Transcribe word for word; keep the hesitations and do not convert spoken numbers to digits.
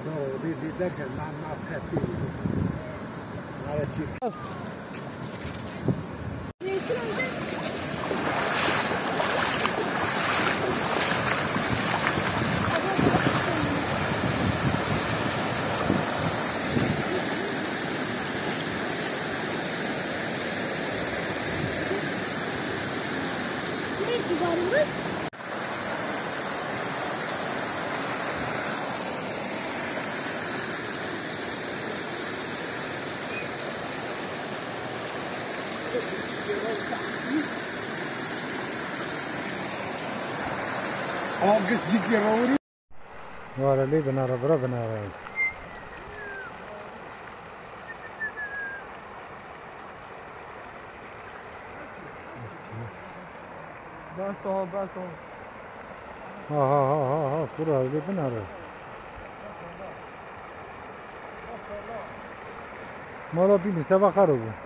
Rî, rî derken, na, na, pepî. Nare çî. August dikê rawirî. Ware lê binare, bira binare. Bes o, bes o. Ha, ha, ha, ha, ha, kura, lê binare. Mala bînî, seva xero bû.